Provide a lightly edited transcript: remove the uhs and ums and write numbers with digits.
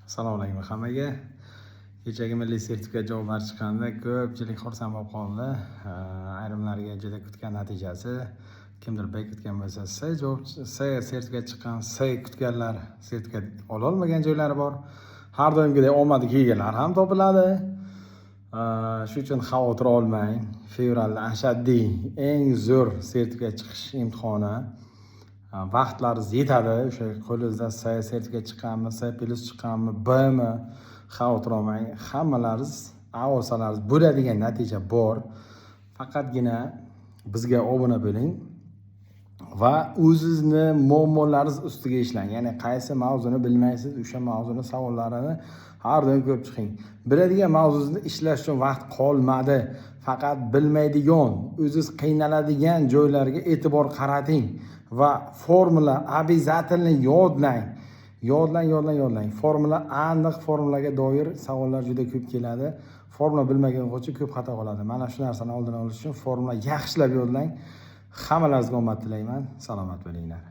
Assalomu alaykum hammaga. Kechagi milliy sertifikat javoblari chiqqanda ko'pchilik xursand bo'lib qoldi. Ayrimlarga juda kutgan natijasi. Kimdir B kutgan bo'lsa, C javob, C sertifikat chiqqan, C kutganlar sertifikat ololmagan joylari bor. Har doimgidek omadi kelganlar ham topiladi. Shu uchun xavotir olmang. Fevralda ashaddiy eng zo'r sertifikat chiqish imtihoni. Vaqtlaringiz yetadi. O'sha qo'lingizda C sertifikat chiqqanmi, C plus chiqqanmi, Bmi, xavotir olmang. Hammalaringiz A olsalaringiz bo'ladigan natija bor. Faqatgina bizga obuna bo'ling va o'zizni muammolaringiz ustiga ishlang. Ya'ni qaysi mavzuni bilmaysiz, o'sha mavzuni savollarini har doim ko'rib chiqing. Biladigan mavzusini ishlash uchun vaqt qolmadi. Faqat bilmaydigan, o'ziz qiynaladigan joylarga e'tibor qarating va formula обязательно yodlang. Yodlang, yodlang, yodlang. Formula aniq, formulaga doir savollar juda ko'p keladi. Formula bilmagan o'quvchi ko'p xato qiladi. Mana shu narsani oldini olish uchun formula yaxshilab yodlang. Hammalaringizga omad tilayman. Salomat bo'linglar.